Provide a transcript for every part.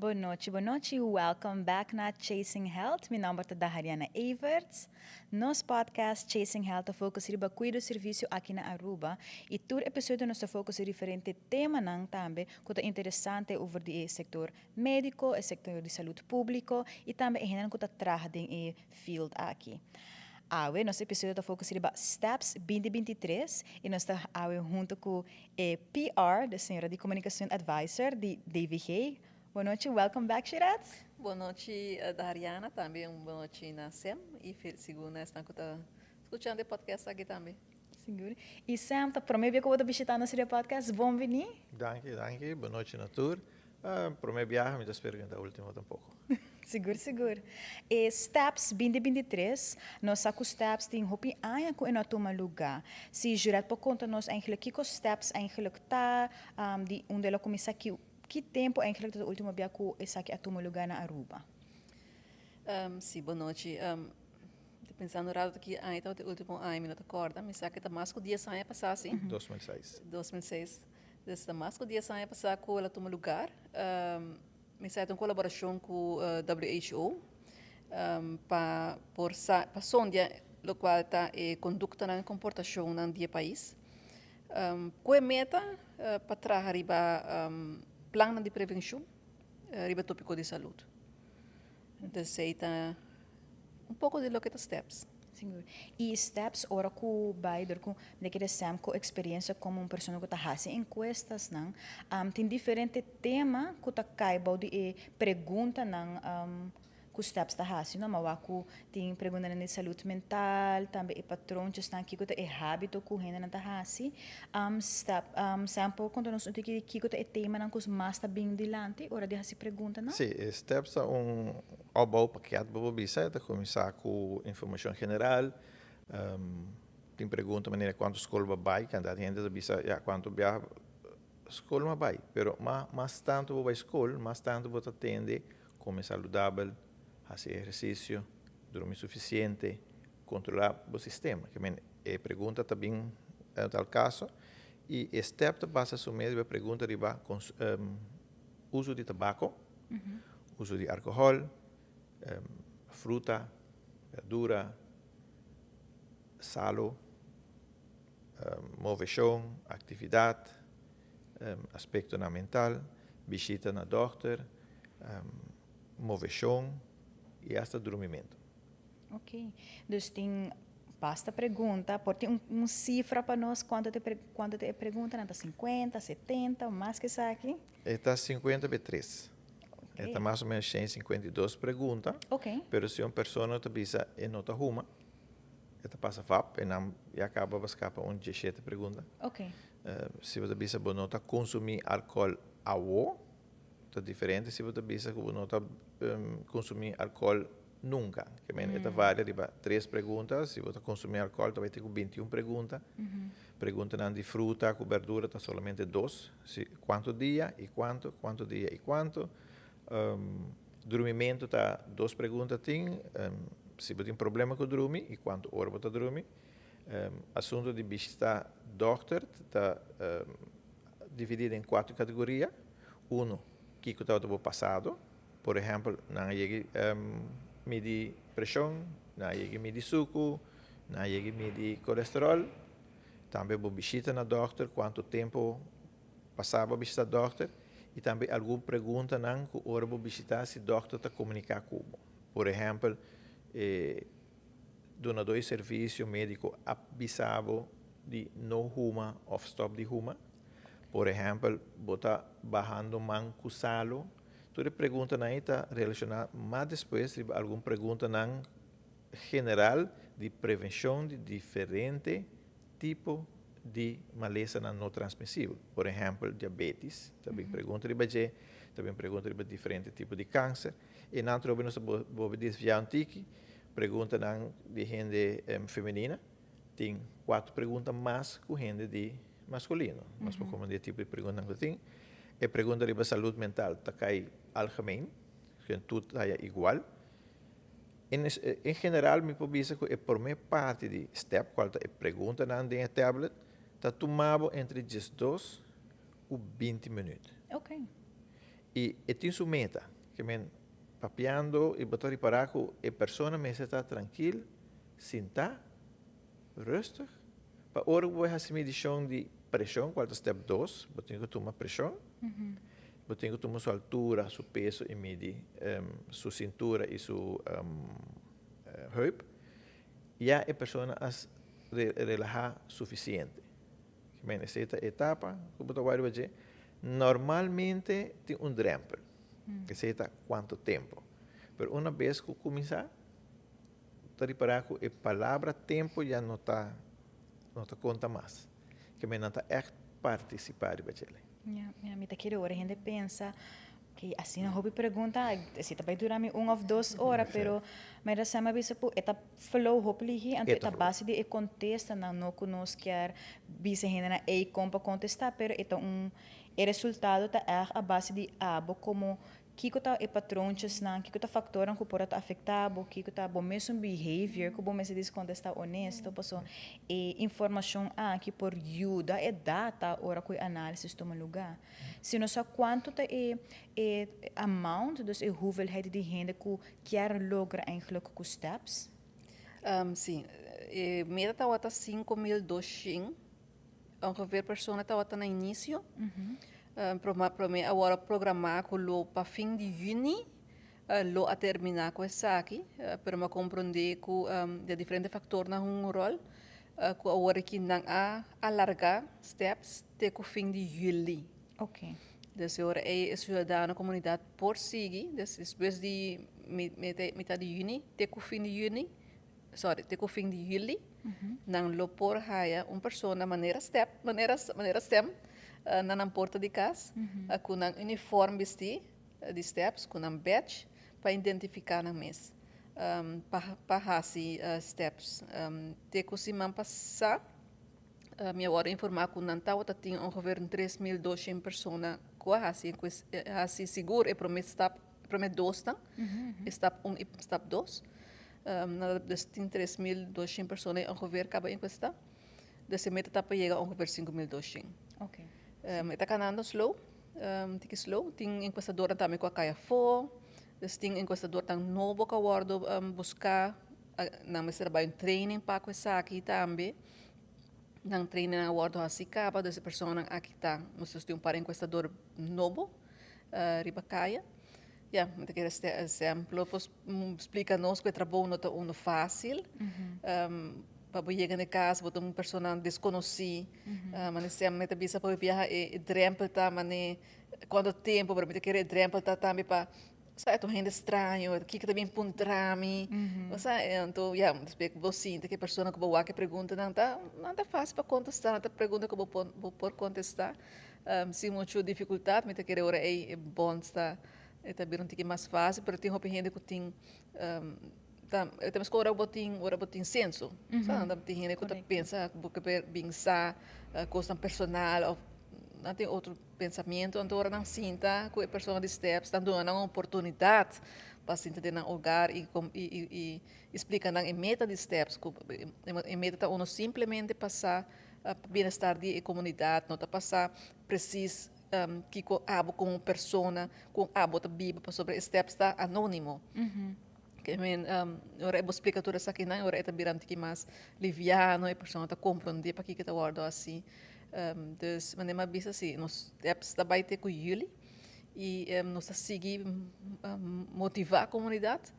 Bon nochi, bon nochi. Welcome back na Chasing Health. Mi nomber ta Dahariana Everts. Nos podcast Chasing Health ta focus riba cuido servicio aki na Aruba y tur episodio nos ta focus diferente temanan tambe cu ta interesante over di e sector medico, e sector di salud publico y tambe e hendenan cu ta traha den e field aki. Awe, nos episodio ta focus riba Steps 2023 y nos ta awe hunto cu e PR, di señora di Comunicacion Advisor di DVG. Bon nochi, welcome back, Shirat. Bon nochi, Dariana, tambe un bon nochi na Sam y sigur na esnan cu ta scuchando e podcast aki tambe. Sigur. Y Sam, ta prome bia cu bo ta bishita nos podcast. Bon bini. Danki, danki. Bon nochi na tur. Prome biaha, mi ta spera cu no ta ultimo tampoco. Sigur, sigur. E Steps 2023, nos sa cu Steps tin hopi aña cu e no a tuma luga. Si Juret por conta nos eigenlijk kico Steps eigenlijk ta, di unda el a cuminsa, ki tempo eigenlijk ta e ultimo bia cu esaki a tuma luga na Aruba? Si, bon nochi. Ta pensando rato ki aña tabata e ultimo aña, mi no ta corda. Mi sa cu ta mas cu 10 aña pasa, si. 2006. 2006. Dus ta mas cu 10 aña pasa cu el a tuma lugar. Mi sa ta un colaboracion cu WHO pa por sa, pa sondia locual ta e conductanan y comportacionnan di e pais, cu e meta pa traha riba plannan di prevencion riba topico di salud. Entonces esey ta un poco di loke ta Steps. Sigur. Y Steps ora cu bay dor cu mi ta kere Sam cu experiencia como un persona cu ta haci encuestasnan, tin diferente tema cu ta cay bou di e preguntanan cu Steps ta haci, no? Ma wak cu tin preguntanan di salud mental, tambe e patrontjesnan, kico ta e habito cu hendenan ta haci. Sam por conta nos un tiki di kico ta e temanan cu mas ta bin dilanti ora di haci preguntanan? Si, e Steps ta un opbouwpakket bo por bisa, e ta cuminsa cu informacion general, tin pregunta manera cuanto scol bo a bay, cantidad di hende ta bisa ya cuanto biaha scol mi a bay, pero mas tanto bo bay scol, mas tanto bo ta tende come saludabel, haci ehercicio, drumi suficiente, controla bo sistema. Ke men e pregunta ta bin en tal caso y e step ta basa su mes riba e pregunta riba uso di tabaco, uso di alcohol, fruta, berdura, salo, movecion, actividad, aspectonan mental, bishita na dokter, movecion y hasta drumimento. Ok, dus tin basta pregunta, por tin un cifra pa nos cuanto ta cuanto ta e preguntanan? Ta 50, 70 o mas cu esaki? E ta 50 be 3. E ta mas o menos 152 pregunta. Pero si un persona ta bisa e no ta huma, e ta pasa vap e nan ya caba pa scapa un 17 pregunta. Si bo ta bisa bo no ta consumi alcohol awo, ta diferente si bo ta bisa cu bo no ta consumi alcohol nunca. Ke men e ta varia riba tres pregunta. Si bo ta consumi alcohol ta bay tin cu 21 pregunta. Preguntanan di fruta cu berdura ta solamente dos. Si cuanto dia y cuanto, cuanto dia y cuanto. Drumimento ta dos pregunta tin. Si bo tin problema cu drumi y cuanto ora bo ta drumi. Asunto di bishita dokter ta dividi den cuatro categoria. Uno, kico tabata bo pasado. Por ehempel, nan a yega midi presion, nan a yega midi sucu, nan a yega midi colesterol. Tambe bo bishita na dokter, cuanto tempo pasa bo a bishita dokter y tambe algun preguntanan cu ora bo bishita si dokter ta comunica cu bo. Por ehempel, e dunador di servicio medico a bisa bo di no huma of stop di huma. Por ehempel, bo ta bahando man cu salo. Tur e preguntanan ei ta relaciona mas despues riba algun preguntanan general di prevencion di diferente tipo di malesanan no transmisibel. Por ehempel, diabetes, ta bin pregunta riba dje, ta bin pregunta riba diferente tipo di cancer. E nan trobe nos ta bobe desvia un tiki, preguntanan di hende femenina tin cuatro pregunta mas cu hende di masculino. Nos por comprende e tipo di preguntanan cu tin. E pregunta riba salud mental ta cay algemeen, tur ta haya igual. En general mi por bisa cu e prome parti di step, cual ta e preguntanan den e tablet, ta tuma bo entre 12 cu 20 minuut. I e tin su meta. Ke men papiando i bo ta ripará ku e persona mester ta trankil, sintá, rustig, pa ora ku bo hasi midishon di preshon, kual ta step dos, bo tin ku tuma preshon, bo tin ku tuma su altura, su peso i midi su sintura i su heup, ya e persona a relahá sufisiente. Men esei ta etapa ku bo ta wak riba dje. Normalmente tin un drèmpel. Esei ta kuantu tempu. Pero una bes ku kuminsá, ta ripará ku e palabra tempu ya no ta no ta konta mas. Ke men nan ta ègt partisipá riba djele. Ya, ya. Mi ta kere ora hende pensa Oké, asina hopi pregunta, esei ta bai dura mi un of dos ora, pero manera Sam a bisa ku e ta flow hopi lihé, anto e ta base di e kontestanan, no ku nos kier bisa hendenan ei kon pa kontestá, pero e ta un, e resultado ta ègt a base di abo komo kiko ta e patrontjesnan, kiko ta faktornan ku por a ta afektá bo, kiko ta bo mesun behavior ku bo mester dis kontestá honesto, pasobra e informashon aki por yuda e data ora ku e análisis tuma lugá. Si nos sa cuanto ta e e amount, dus e hoeveelheid di hende cu kier logra eigenlijk cu steps? Si, e meta tabata 5200 ongeveer persona tabata na inicio. Prome a worde programa cu lo pa fin di juni lo a termina cu esaki, pero mi a comprende cu di diferente factornan hunga un rol cu awor aki nan a alarga steps te cu fin di juli. Dus e ora ey e ciudadano, comunidad por sigui despues di mitad di juni te cu fin di juni, sorry, te cu fin di juli, nan lo por haya un persona manera step, manera manera stem na nan porta di cas cu nan uniform bisti di steps cu nan badge pa identifica nan mes pa haci steps. Te cu siman pasa mi a worde informa cu nan tawata tin ongeveer un 3200 persona cu a haci haci sigur e prome stap, e prome dosnan, e stap un y stap dos. Dus tin 3200 persona ongeveer caba encuesta. Dus e meta ta pa yega ongeveer 5200. E ta canando slow. Tiki slow. Tin encuestadornan tambe cu a cay afo. Dus tin encuestadornan nobo cu a wordo busca. Nan mester a bay un training pa cu esaki tambe. Nan training a wordo haci caba. Dus e personanan aki ta, nos tin un par encuestador nobo riba caya. Ya, mi ta kere ehemplo por splica nos cu e trabou no ta uno facil. Pa bo yega na e cas bo ta un persona desconoci. Mane sem mi ta bisa pa bo biaha e drempel ta mane cuanto tempo pero mi ta kere e drempel ta tambe pa sa e ta un hende straño kiko ta bin puntra mi. Osea anto ya despues bo sinti cu e persona cu bo wak e preguntanan ta nan ta facil pa contesta nan ta pregunta cu bo por contesta. Sin mucho dificultad mi ta kere ora ey e bonds ta e ta bira un tiki mas facil pero tin hopi hende cu tin ta e ta mesco ora bo tin ora bo tin censo sa nan tin hende cu ta pensa cu bo ke bin sa cosnan personal of nan tin otro pensamiento anto ora nan sinta cu e persona di steps nan duna nan un oportunidad pa sinta den nan hogar y y y splica nan e meta di steps cu e meta ta uno simplemente pa sa Pa bienestar di e komunidat no ta pasá presis kiko abo komo persona kon abo ta biba pasobra e steps ta anónimo. Ke men ora e bo splika tur esakinan ora e ta bira un tiki mas liviano e persona ta komprondé pakiko ta wòrdu hasi. Dus manera mi a bisa si nos steps ta bai te ku yüli i nos ta sigui motivá komunidat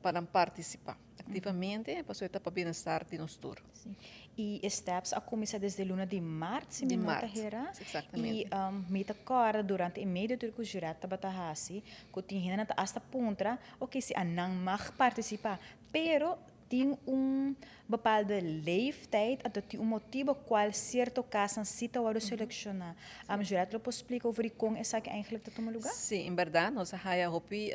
pa nan partisipá aktivamente pasobra e ta pa bienestar di nos tur. Sí. I e steps a kuminsá desde luna di mart, si mi no ta hera. Exactamente. I mi ta kòrda durante e medio tur ku Jurette tabata hasi, ku tin hendenan ta asta puntra, oke, si anan mag partisipá, pero tin un bepaalde leeftijd, anto tin un motibo kual sierto kasnan si ta wòrdu selekshoná. Jurette lo por splika over di kon esaki eigenlijk ta tuma lugá? Sí, en bèrdat nos a haya hopi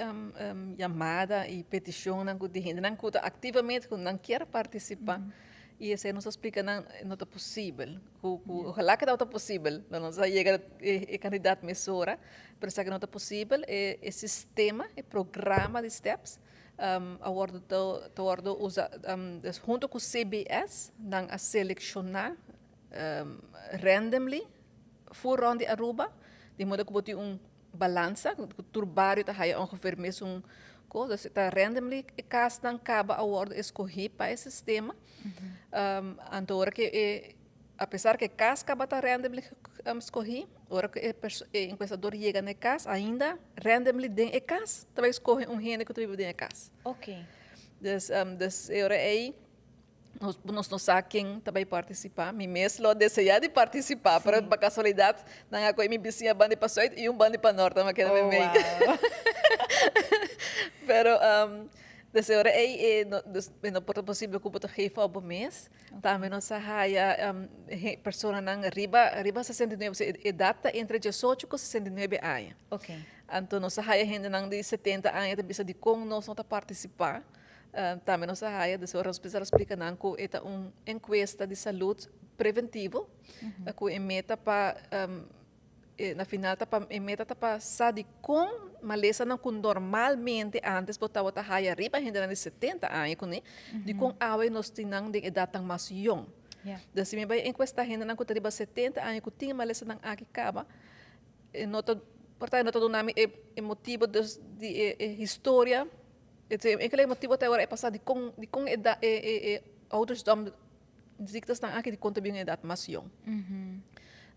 yamada i petishonnan ku di hendenan ku ta aktivamente ku nan kier partisipá. I esei nos a splika nan no ta posibel, ku ku ojalá ku tabata posibel, lo nos a yega e kandidat mesora, pero esaki no ta posibel, e e sistema, e programa di steps a wòrdu ta wòrdu usa huntu ku CBS nan a selekshoná randomly fur rònt di Aruba, di moda ku bo tin un. balansa, ku tur bario ta haya ongeveer mesun kos. Dus ta randomly e kasnan kaba a wòrdu eskohí pa e sistema. Anto ora ku e, apesar ku e kas kaba ta randomly skohí, ora ku e e enkuestador yega na e kas ainda randomly den e kas ta bai skohe un hende ku ta biba den e kas. Dus dus e ora ei Nos, nos no sa ken ta bai participá. Mi mes lo a deseá di participá, pero pa casualidad nan a coge mi bisiña banda di pa zuid y un banda di pa nort, nan a keda Oh, meimei. wow. Pero des e ora ei e no, dus e no por ta posibel cu bo ta geef op bo mes. Tambe nos a haya personanan riba, riba 69, osea e edad ta entre 18 cu 69 aña. Anto nos a haya hendenan di 70 aña ta bisa dicon nos no ta participá. Tambe nos a haya, dus ora nos bisa splika nan ku e ta un enkuesta di salud preventivo, ku e meta pa na final ta pa e meta ta pa sa di kon malesanan ku normalmente antes bo tabata haya riba hendenan di 70 aña kuné, di kon awe nos tin nan den edatnan mas yòn. Dus si mi bai enkuesta hendenan ku ta riba 70 aña ku tin e malesanan aki kaba, e no ta por ta e no ta duna mi e motibo dus di e historia. E enkele motibo ta ora e pasa dikon dikon e da e e e ouderdom ziektes nan aki dikon ta bin un edat mas yong.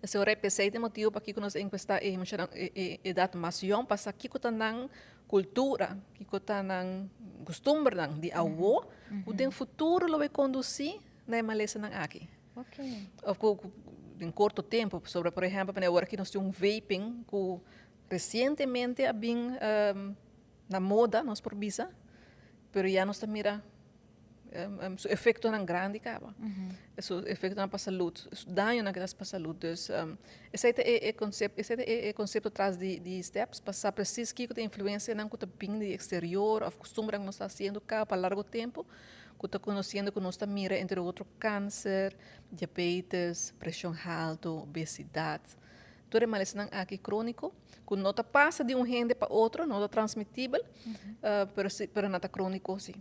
Esei ora e p'esei ta e motibo pakiko nos a enkuesta e muchanan e e edat mas yong pa sa kiko ta nan kultura, kiko ta nan kustumbernan di awo ku den futuro lo e kondusí na e malesanan aki. Òf ku ku den korto tempu pasobra por ehèmpel manera awor aki nos tin un vaping ku resientemente a bin Na moda nos por bisa, pero ya nos ta mira su efectonan grandi caba. Su efectonan pa salud, su dañonan que ta haci pa salud. Dus esey ta e concepto, esey ta e concepto tras di steps pa sa precies kico ta e influencianan cu ta bin di exterior of costumbernan cu nos ta haciendo caba pa largo tempo cu ta conociendo cu nos ta mira entre otro cancer, diabetes, presion halto, obesidad. Tur e malesanan aki crónico, cu no ta pasa di un hende pa otro, no ta transmitibel, pero si, pero nan ta crónico si.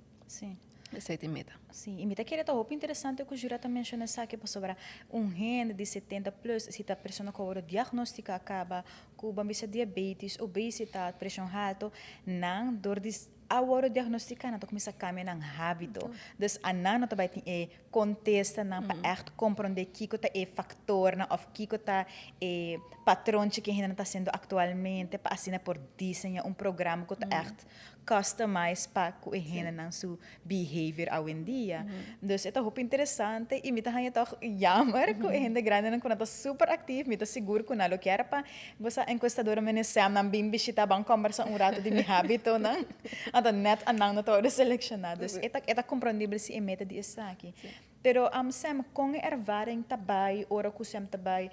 Esey ta e meta. Sí, y mi ta kere ta hopi interesante cu Jura ta menciona esaki pasobra un hende di 70 plus si ta persona cu a worde diagnostica caba cu ban bisa diabetes, obesidad, presion halto, nan door di a worde diagnostica nan ta cuminsa cambia nan habito. Dus a nan no ta bay tin e contestanan pa echt comprende kico ta e factornan of kico ta e patronchi cu e hendenan ta haciendo actualmente pa asina por diseña un programa cu ta echt customized pa cu e hendenan su behavior awendia. Dus e ta hopi interesante y mi ta haña toch jammer cu e hende grandenan cu nan ta super actief, mi ta sigur cu nan lo kier pa bo sa encuestadora mene Sam nan bin bishita ban combersa un rato di mi habitonan. Anto net anan no ta worde selecciona. Dus e ta e ta comprendibel si e meta di esaki. Pero Sam, con e ervaring ta bay ora cu Sam ta bay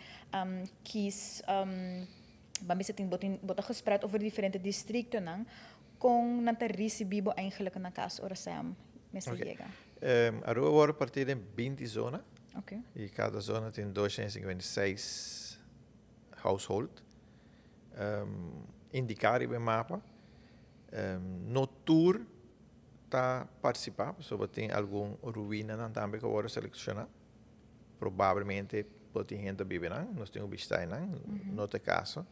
kies ban bisa tin bo tin bo ta gespreid over diferente districtonan, con nan ta ricibi bo eigenlijk na cas ora Sam mester yega? Aruba worde parti den 20 zona. Y cada zona tin 256 household. Indica riba e mapa. No tur ta participa, pasobra tin algun ruinanan tambe cu a worde selecciona. Probablemente por tin hende ta biba nan, nos tin cu bishita einan, no ta e caso.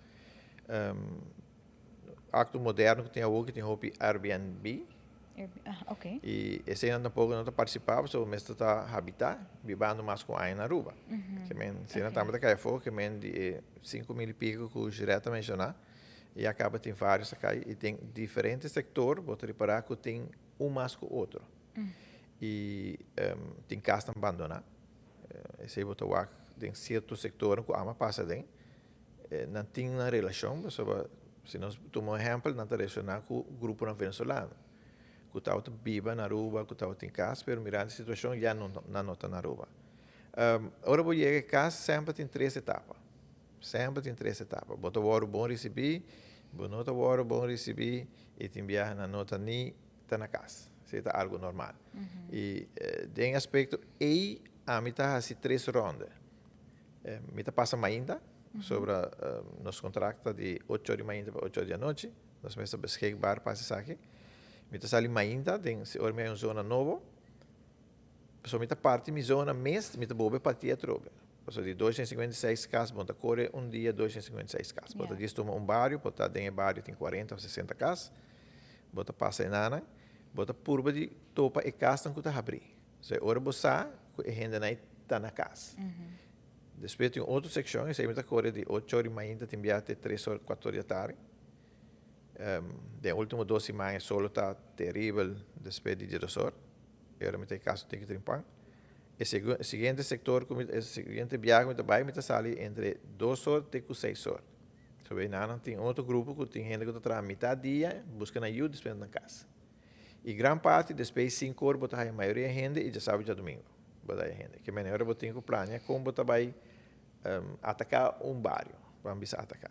Acto moderno cu tin awor cu tin hopi Airbnb. Y eseinan tampoco no ta participa pasobra mester ta habita bibando mas cu un aña na Aruba. Ke men, eseinan tambe ta cay afo, ke men di e 5000 y pico cu Juret a menciona, ya caba tin varios ta cay y den diferente sector bo ta ripara cu tin un mas cu otro. Y tin casnan bandona, esey bo ta wak den cierto sectornan cu ama pasa den, Nan tin nan relashon, pasobra si nos tuma un ehèmpel, nan ta relashoná ku gruponan venezolano ku tabata biba na Aruba, ku tabatin kas, pero mirando e situashon ya no nan no ta na Aruba. Ora bo yega e kas semper tin tres etapa, semper tin tres etapa. Bo ta wòrdu bon risibí, bo no ta wòrdu bon risibí i tin biaha nan no ta ni ta na kas. Esei ta algu normal. I den e aspekto ei ami ta hasi tres rònde. Mi ta pasa mainta, pasobra nos contract ta di ocho ora di mainta pa ocho ora di anochi. Nos mester beschikbaar pa hasi esaki. Mi ta sali mainta den si ora mi hay un zona nobo. Pasobra mi ta parti mi zona mes, mi ta bolbe parti atrobe. Pasobra di 256 kas, bo no ta kore un dia 256 kas. Bo ta djis tuma un bario, por ta den e bario tin 40 òf 60 kas, bo ta pasa e nannan, bo ta purba di topa e kasnan ku ta habrí. So e ora bo sa ku e hendenan ei ta na kas. Despues tin un otro sekshon, esei mi ta kore di ocho or di mainta tin bia te tres or, kuater or di atardi. Den e ultimo dos siman e solo ta teribel despues di diesdos or. E ora mi ta e kas tin ku trimpan. E siguiente sector cu mi, e siguiente biaha cu mi ta bay, mi ta sali entre 2 or te cu 6 or. So bay nan tin otro grupo cu tin hende cu ta traha mitad dia, busca nan yu, despues nan cas. Y gran parti despues 5 or bo ta haya mayoria hende y djasabra y djadomingo bo ta haya hende. Ke manera bo tin cu plania con bo ta bay ataca un bario, ban bisa ataca.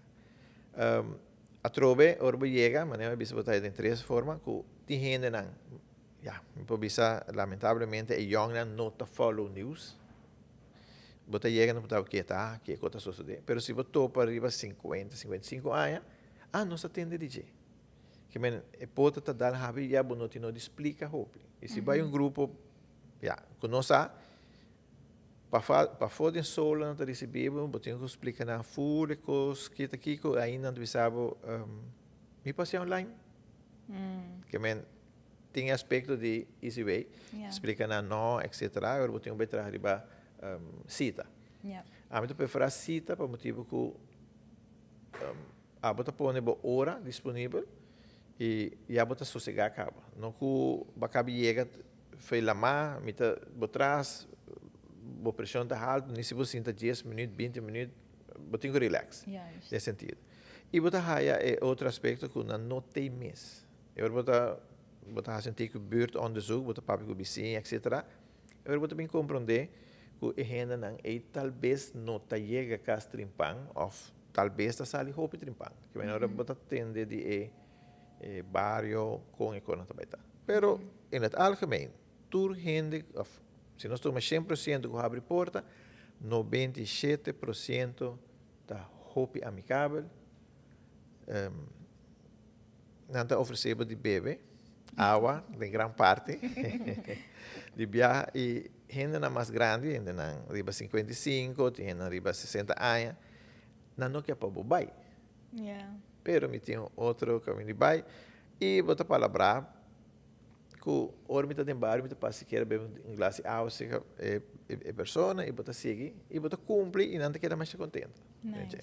Atrobe ora bo yega, manera mi a bisa bo ta haya den tres forma cu tin hendenan. Ya, mi por bisa lamentablemente e yòngnan no ta follow news. Bo ta yega na puntra bo ke ta, kiko ta sosodé. Pero si bo topa riba 50, 55 aña, ah, nos a tende di dje. Ke men e porta ta dal habri ya bo no tin no di splika hopi. I si bai un grupo, ya, ku no sa, pafó den solo nan ta risibí bo, bo tin ku splika nan ful e kos, ki ta kiko, ainda nan ta bisa bo, mi por hasi online? Ke men tin e aspecto di easy way, splica nan no, etcetera, ora bo tin un bay traha riba cita. Ami ta prefera cita pa motibo cu abo ta pone bo ora disponibel y ya bo ta sosega caba. No cu bo a caba yega fey lama, mi ta bo tras, bo presion ta halto, ni si bo sinta 10 minuut, 20 minuut, bo tin cu relax den sentido. Y bo ta haya e otro aspecto cu nan no tey mes. E ora bo ta bo ta hasi un tiki buurtonderzoek, bo ta papia ku bisiña, etcetera. E ora bo ta bin komprondé ku e hendenan ei tal bes no ta yega kas trimpan òf tal bes ta sali hopi trimpan. Ke manera ora bo ta tende di e e bario kon e kosnan ta bai ta. Pero in het algemeen tur hende òf si nos tuma 100% ku habri porta, 97% ta hopi amikabel. Nan ta ofresé bo di bebe awa den gran parti di biaha i hendenan mas grandi, hendenan riba 55, tin hendenan riba 60 aña, nan no ke pa bo bai. Pero mi tin un otro kaminda di bai i bo ta palabrá ku ora mi ta den bario mi ta pasa sikiera bebe un glas di awa serka e persona i bo ta sigui i bo ta kumpli i nan ta keda masha kontento. Nice.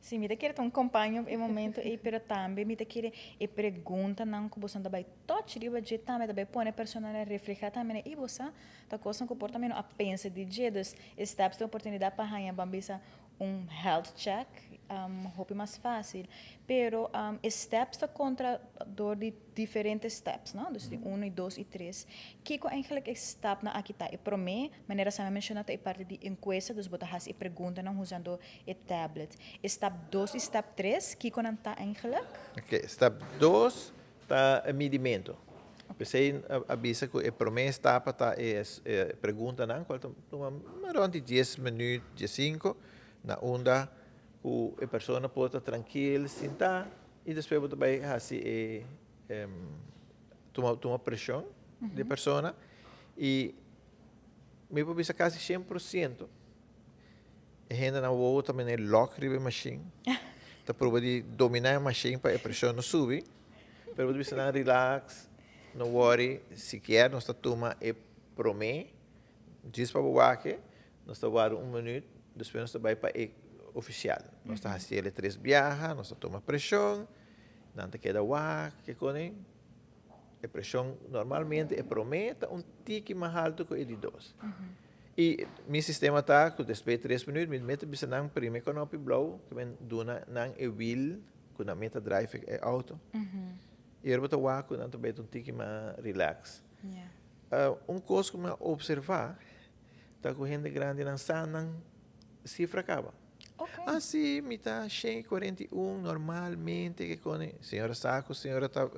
Sí, mi ta kere ta un kompaño e momento ei, pero tambe mi ta kere e preguntanan ku boso ta bai touch riba dje tambe ta bai pone e personanan reflehá tambe na ei bo sa ta kosnan ku por ta meno a pensa di dje. Dus e steps ta oportunidat pa haña ban bisa un health check hopi mas fásil. Pero e steps ta kontra dor di diferente steps, no? Dus di uno i dos i tres. Kiko eigenlijk e stapnan aki ta? E promé, manera Sam a menshoná, ta e parti di enkuesta, dus bo ta hasi e preguntanan usando e tablet. E stap dos i stap tres, kiko nan ta eigenlijk? Oké, stap dos ta e midimentu. P'esei a bisa ku e promé stap ta e preguntanan, kual ta tuma rònt di 10 minüt, 15, na unda ku e persona por ta trankil sintá i despues bo ta bai hasi e tuma preshon di e persona i mi por bisa kasi 100% e hendenan wowo ta mene lòk riba e mashin, ta proba di dominá e mashin pa e preshon no subi, pero bo ta bisa nan relax, no worry, sikier nos ta tuma e promé djis pa bo wak e, nos ta warda un minuut, despues nos ta bai pa e ofisial. Nos ta hasi el e tres biaha, nos ta tuma preshon, nan ta keda wak, ke kone. E preshon normalmente e promé ta un tiki mas haltu ku e di dos. I mi sistema ta ku despues di 3 minuut mi mester bisa nan primi e konopi blou ke men duna nan e wiel ku nan mester drive e auto. I ora bo ta wak ku nan ta bai ta un tiki mas relax. Un kos ku mi a observa ta ku hende grandinan sa nan sifra kaba. Ah si, mi ta 141 normalmente ke kone. Señora sa ku señora ta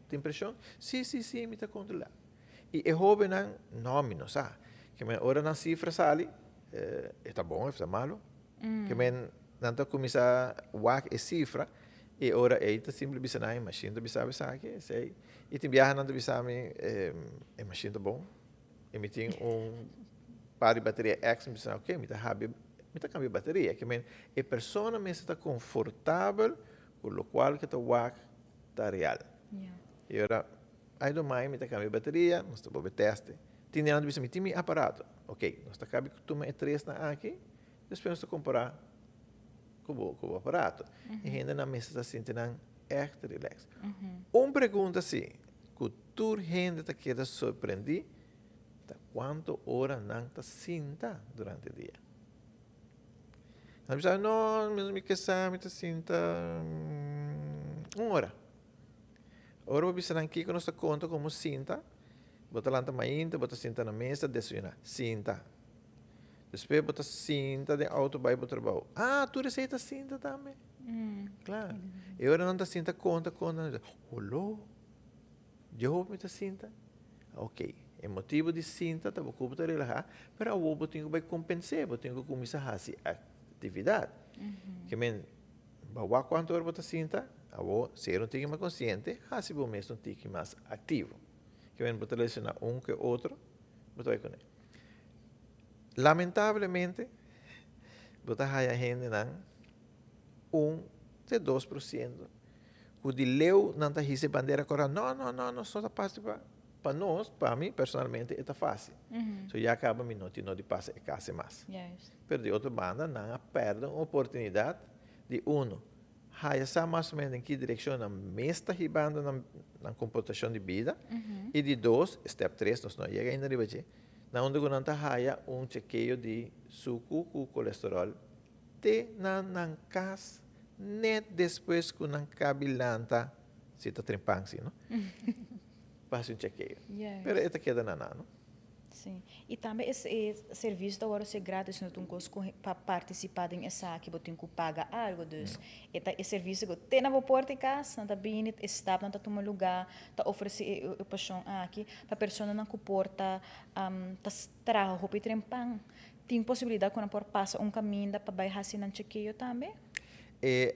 tin preshon? Si, si, si, mi ta kontrolá. I e hóbennan, no, mi no sa. Ke men ora nan sifra sali, e ta bon òf ta malu. Ke men nan ta kuminsá wak e sifra i ora ei ta simpel bisa nan e mashin ta bisa bo esaki, esei. I tin biaha nan ta bisa mi e mashin ta bon i mi tin un. Par di bateria extra, mi bisa, ok, mi ta habia, mi ta cambia bateria. Ke men, e persona mester ta confortabel cu locual cu ta wak ta real. Y ora, I don't mind, mi ta cambia bateria, nos ta bolbe teste. Tin di nan ta bisa, mi tin mi aparato. Ok, nos ta cabi tuma e tresnan aki, despues nos ta compara cu bo aparato. E hendenan mester ta sinti nan echt relax. Un pregunta si, cu tur hende ta keda sorprendi, Ta cuanto ora nan ta sinta durante dia? Nan bisa, no, mi ke sa, mi ta sinta un ora. Ora bo bisa nan kiko nos ta konta komo sinta, bo ta lanta mainta, bo ta sinta na mesa desayuná, sinta. Despues bo ta sinta den auto bai bo trabou. Ah, tur esei ta sinta tambe? Klaar. E ora nan ta sinta konta, konta, nan bisa, holó. Jehovah mi ta sinta? Ok, e motibu di sinta ta bo ku bo ta relahá, pero awor bo tin ku bai kompens'é, bo tin ku kuminsá hasi aktividat. Ke men, bo a wak kuantu ora bo ta sinta, awor ser un tiki mas konsiente, hasi bo mes un tiki mas aktivo. Ke men, bo ta relashoná un ku e otro, bo ta bai kuné. Lamentablemente, bo ta haya hendenan un te 2% ku di leu nan ta hisa e bandera kora, no, no, no, nos no ta pasa pa, pa nos, pa mi personalmente e ta fácil. So ya kaba mi no tin no di pasa e kase mas. Pero di otro banda nan a pèrdè un oportunidat di uno, haya sa mas o menos den ki direkshon nan mes ta hibando nan nan komportashon di bida, i di dos, step tres, nos no a yega ainda riba dje, na unda ku nan ta haya un chekeo di suku ku kolesteròl te na nan kas net despues ku nan kabi lanta, si ta trempan si no, pa hasi un chekeo. Pero e ta keda na nan no. Sí. I tambe e e servisio ta wòrdu hasi gratis, no ta un kos ku pa partisipá den esaki bo tin ku paga algu. Dus e ta e servisio ku te na bo porta di kas, nan ta bini, e stapnan ta tuma lugá, ta ofresé e opshon aki pa personanan ku por ta ta traha hopi trempan. Tin posibilidat ku nan por pasa un kaminda pa bai hasi nan chekeo tambe? E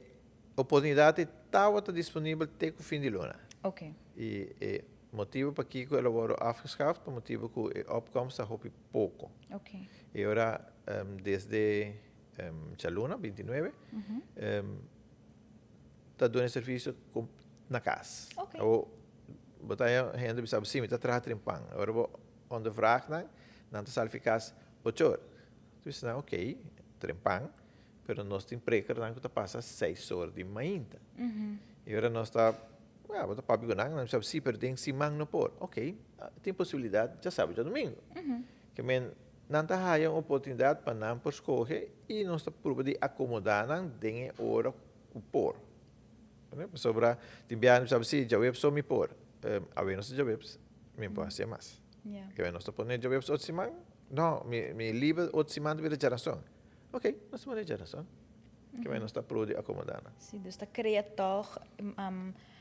oportunidat ei tabata disponibel te ku fin di luna. Ok. I e motibu pakiko el a wòrdu afgeschaft pa motibu ku e opkomst ta hopi poko. Ok. I ora desde djaluna, 29, ta duna e servisio na kas. Ok. Awor bo ta haña hende bisa bo, si mi ta traha trimpan. Ora bo ondervraag nan, nan ta sali fi kas ocho or. Tu bisa nan, ok, trempan, pero nos tin prekernan ku ta pasa seis or di mainta. I ora nos ta, ya, bo ta papia ku nan, nan bisa, si, pero den siman no por. Ok, tin posibilidat djasabu, djadumingu. Ke men, nan ta haya un oportunidat pa nan por skohe i nos ta purba di akomodá nan den e ora ku por. Pasobra tin biaha nan bisa, si, djaweps so mi por. Awe nos ta djaweps, mi por hasié mas. Ke nos ta pone djaweps otro siman? No, mi mi liber otro siman ta bira djarason. Ok, nos ta pone djarason. Ke nos ta prueba di akomodá nan. Sí, dus ta krea tòg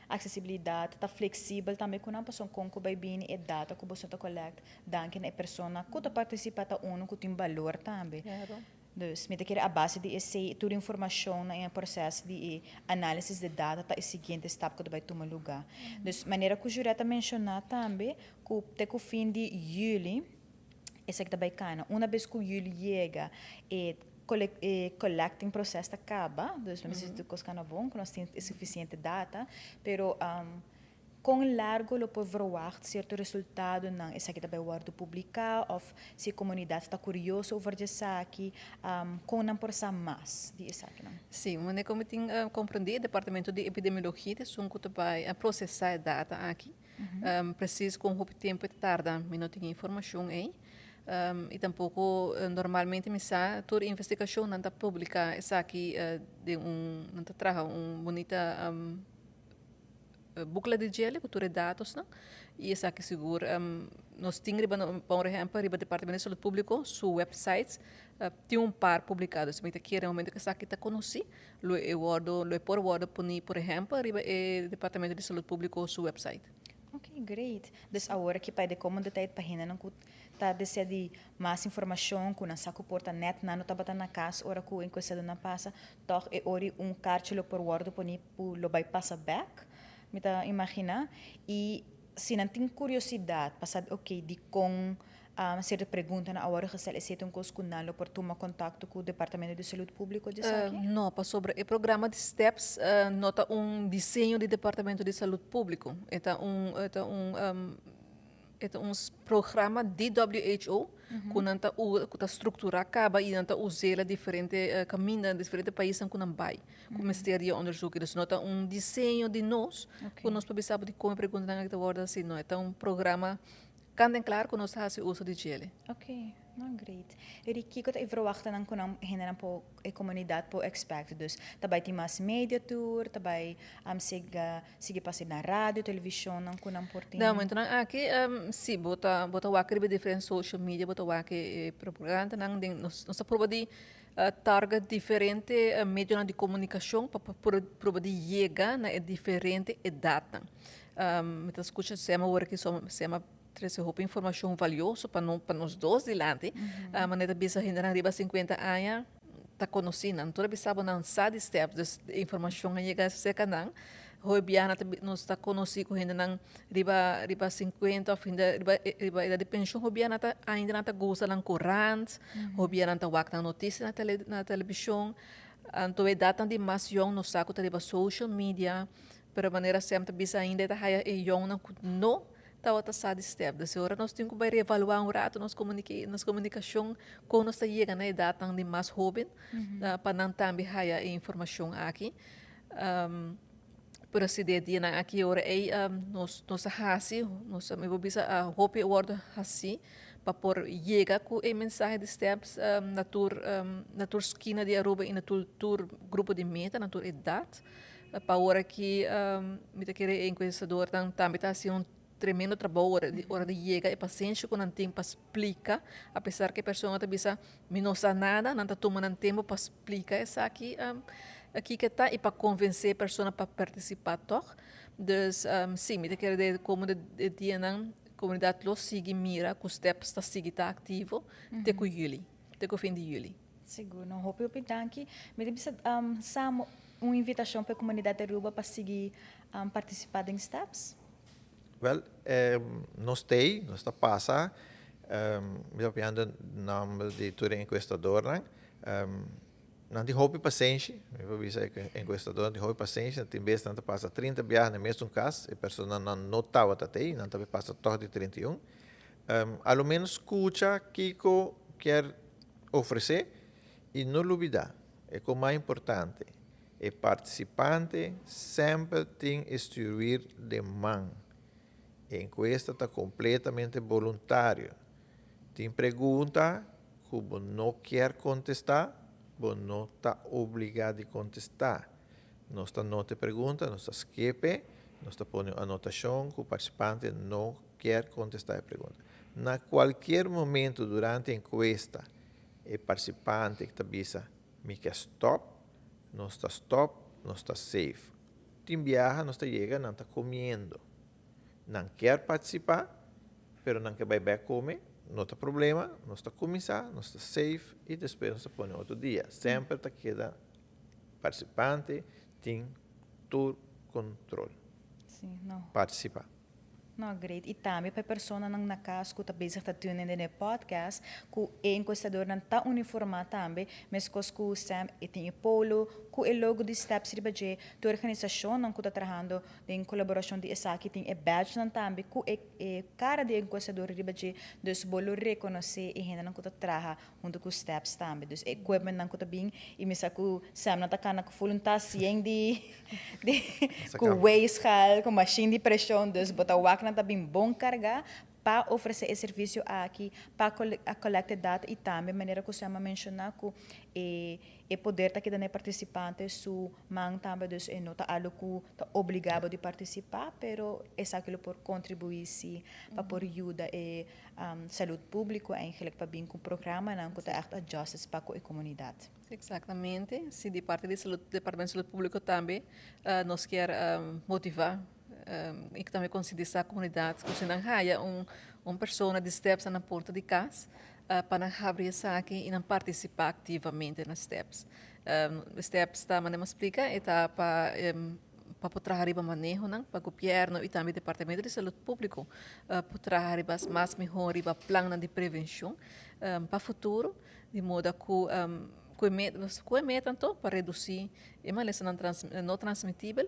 aksesibilidat, ta fleksibel tambe ku nan pasobra kon ku bai bini e data ku boso ta kolèkt danki na e persona ku ta partisipá ta unu ku tin balor tambe. Dus mi ta kere a base di esei tur informashon na e proses di e análisis di data ta e siguiente stap ku ta bai tuma lugá. Dus manera ku Jurette a menshoná tambe ku te ku fin di yüli esaki ta bai kana. Una bes ku yüli yega e e collecting proses ta kaba, dus no mester si tur kos kana bon ku nos tin e sufisiente data, pero Kon largo lo por verwacht sierto resultadonan? Esaki ta bai wòrdu publiká òf si e komunidat ta kurioso over di esaki, kon nan por sa mas di esakinan? Sí, manera ku mi tin komprendí e departamento di epidemiologia ta esun ku ta bai a prosesá e data aki. Presis kon hopi tempu e ta tarda mi no tin e informashon ei. I tampoko normalmente mi sa tur investigashon nan ta publiká esaki den un nan ta traha un bunita Bukla di djele ku tur e datosnan i esaki sigur nos tin riba por ehèmpel riba Departamento di Salud Públiko su website tin un par publiká dus mi ta kere momento ku esaki ta konosí lo e wòrdu lo e por wòrdu poni por ehèmpel riba e Departamento di Salud Públiko su website. Ok, great. Dus awor aki pa e de komende tijd pa hendenan ku ta desea di mas informashon ku nan sa ku por ta nèt nan no tabata na kas ora ku enkuestadonan pasa, tòg e ora un karchi lo por wòrdu poni ku lo bai pasa bek, mi ta imaginá. I si nan tin kuriosidat pa sabi, ok, dikon. Cierto preguntanan a wordo gestel, esey ta un cos cu nan lo por tuma contacto cu Departamento di Salud Publico di esaki? No, pasobra e programa di STEPS no ta un diseño di Departamento di Salud Publico. E ta un e ta un e ta un programa di WHO cu nan ta cu ta structura caba y nan ta usela diferente caminda, diferente paisnan cu nan bay cu mester di e onderzoek. Dus no ta un diseño di nos cu nos por bisa bo dicon e preguntanan aki ta wordo haci. No, e ta un programa Kant en klaar ku nos ta hasi uso di djele. Ok, no great. Eri kiko ta e verwachtennan ku nan hendenan por e komunidat por expect? Dus ta bai tin mas media tour, ta bai siga sigui pasa na radio, televishonnan ku nan por tin? Na momentonan aki si bo ta bo ta wak riba diferente social media bo ta wak e propagandanan den nos nos ta proba di target diferente medionan di komunikashon pa por proba di yega na e diferente edatnan. Mi ta skucha Sema ora ki Sema trese hopi informashon valioso pa no pa nos dos dilanti. Manera ta bisa hendenan riba sinkuenta aña ta konosí nan. Tur a bisa bo nan sa di steps, dus e informashon a yega serka nan. Hopi biaha nos ta konosí ku hendenan riba riba sinkuenta òf hende riba riba edad di penshon hopi biaha nan ta ainda nan ta gusta nan korant, hopi biaha nan ta wak nan notisia na tele na televishon. Anto edatnan di mas yòn nos sa ku ta riba social media. Pero manera Sam ta bisa ainda e ta haya e yònnan ku no tabata sa di step. Dus e ora nos tin ku bai reevaluá un ratu nos nos komunikashon kon nos ta yega na edatnan di mas hóben pa nan tambe haya e informashon aki. Pero si den e dianan aki e ora ei nos nos a hasi, nos mi por bisa hopi a wòrdu hasí pa por yega ku e mensahe di steps na tur na tur skina di Aruba i na tur tur grupo di meta, na tur edat. Pa ora ki mi ta kere e enkuestadornan tambe ta hasi un tremendo trabou ora di ora di yega e pasenshi ku nan tin pa splika apesar ku e persona ta bisa mi no sa nada nan ta tuma nan tempu pa splika esaki kiko ta i pa konvensé e persona pa partisipá tòg. Dus si mi ta kere den komo de dianan komunidat lo sigui mira ku steps ta sigui ta aktivo te ku yüli te ku fin di yüli. Sigur, no hopi hopi danki. Mi ta bisa Sam un invitacion pa e comunidad di Aruba pa sigui participa den STEPS? Wel, nos t'ey, nos ta pasa, mi ta papiando nomber di tur e encuestadornan, nan tin hopi pasenshi, mi por bisa e encuestadornan tin hopi pasenshi, nan tin bes nan ta pasa 30 biaha na e mesun cas, e personanan no tabata t'ey, nan ta bay pasa tog di 31. A lo menos scucha kico kier ofresé i no lubidá, e kos mas importante, e partisipante semper tin e stuurwiel den man. E enkuesta ta kompletamente boluntario. Tin pregunta ku bo no kier kontestá, bo no ta obligá di kontestá. Nos ta nota e pregunta, nos ta skip e, nos ta pone un anotashon ku partisipante no kier kontestá e pregunta. Na kualkier momento durante enkuesta e partisipante ta bisa mi ke stòp, nos ta stòp, nos ta safe. Tin biaha nos ta yega nan ta komiendo. Nan kier partisipá pero nan ke bai bèk kome, no ta problema, nos ta kuminsá, nos ta safe i despues nos ta pone otro dia. Semper ta keda partisipante tin tur kontrol. Partisipá. No, great. I tambe pa e personanan na kas ku ta bezig ta tune den e podcast, ku e enkuestadornan ta uniformá tambe, meskos ku Sam e tin e polo ku e logo di Steps riba dje, tur organisashonnan ku ta trahando den kolaborashon di esaki tin e badgenan tambe ku e e kara di e enkuestador riba dje, dus bo lo rekonosé e hendenan ku ta traha hunto ku Steps tambe. Dus e equipmentnan ku ta bin i mi sa ku Sam nan ta kana ku ful un tas yen di di ku weegschaal, ku mashin di preshon. Dus bo ta wak nan ta bin bon kargá pa ofresé e servisio aki, pa kolekta e data i tambe manera ku Sam a menshoná ku e e poder ta keda na e partisipante su man tambe. Dus e no ta algu ku ta obligá bo di partisipá, pero esaki lo por kontribuí si pa por yuda e Salud Público eigenlijk pa bin ku programanan ku ta ègt adjusted pa ku e komunidat. Exactamente. Si di parti di salud, Departamento di Salud Público tambe nos kier motivá i tambe konsientisá komunidat ku si nan haya un un persona di steps na nan porta di kas pa nan habri esaki i nan partisipá aktivamente na steps. Steps ta manera mi a splika e ta pa. pa por traha riba manehonan pa gobierno y tambe Departamento di Salud Publico por traha riba mas mihor riba plannan di prevencion pa futuro di moda cu cu e meta cu e meta anto pa reduci e malesanan no transmitibel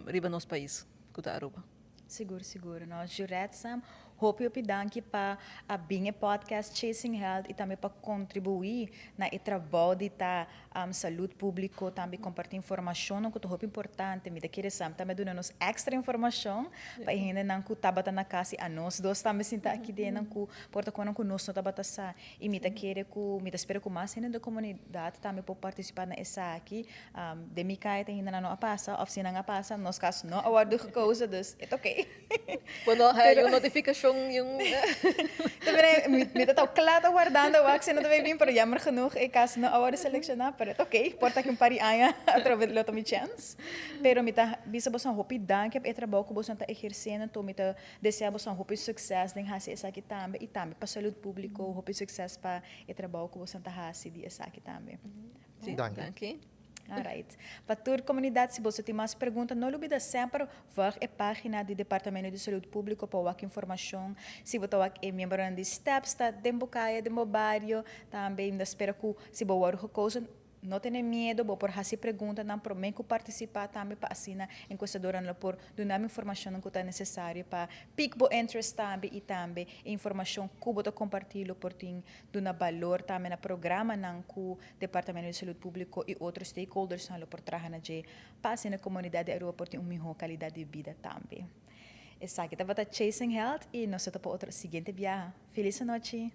riba nos pais cu ta Aruba. Sigur sigur no Juretsa hopi hopi danki pa a bin e podcast Chasing Health y tambe pa contribui na e trabou di ta salud publico tambe comparti informacionnan cu ta hopi importante mi ta kere sa tambe duna nos extra informacion pa e hendenan cu tabata na cas y anos dos tambe sinta aki den cu por ta conan cu nos no tabata sa y mi ta kere cu mi ta spera cu mas hende den comunidad tambe por participa na esaki. Den mi kai ta hinda nan no a pasa of si nan a pasa nos kas no a wordo gekozen dus e ta oké. Bo no haya un notifikashon ni un. Mi ta tau kla ta wardando wak si no ta bay bin pero jammer genoeg e kas no a wordo selekshoná pero e ta oké por ta aki un par di aña atrobe lo ta mi chèns. Pero mi ta bisa boso hopi danki pa e trabou ku boso ta ehersendo anto mi ta desea boso hopi sukses den hasi esaki tambe i tambe pa salud públiko hopi sukses pa e trabou ku boso ta hasi di esaki tambe. Sí, Danki. danki. Alright. Pa tur comunidad, si boso tin mas pregunta, no lubida semper volg e pagina di Departamento di Salud Publico pa wak informacion. Si bo ta wak e miembronan di STEPS ta den bo caya, den bo bario, tambe mi ta spera cu si bo worde gekozen, no tene miedo, bo por haci preguntanan prome cu participa tambe pa asina encuestadoranan lo por duna bo informacionnan cu ta necesario pa pique bo interest tambe y tambe e informacion cu bo ta comparti lo por tin Duna balor tambe na programanan ku Departamento di Salud Públiko i otro stakeholdersnan lo por traha na dje pa asina komunidat di Aruba por tin un mihó kalidat di bida tambe. Esaki tabata Chasing Health i nos ta topa otro siguiente biaha. Felis anochi!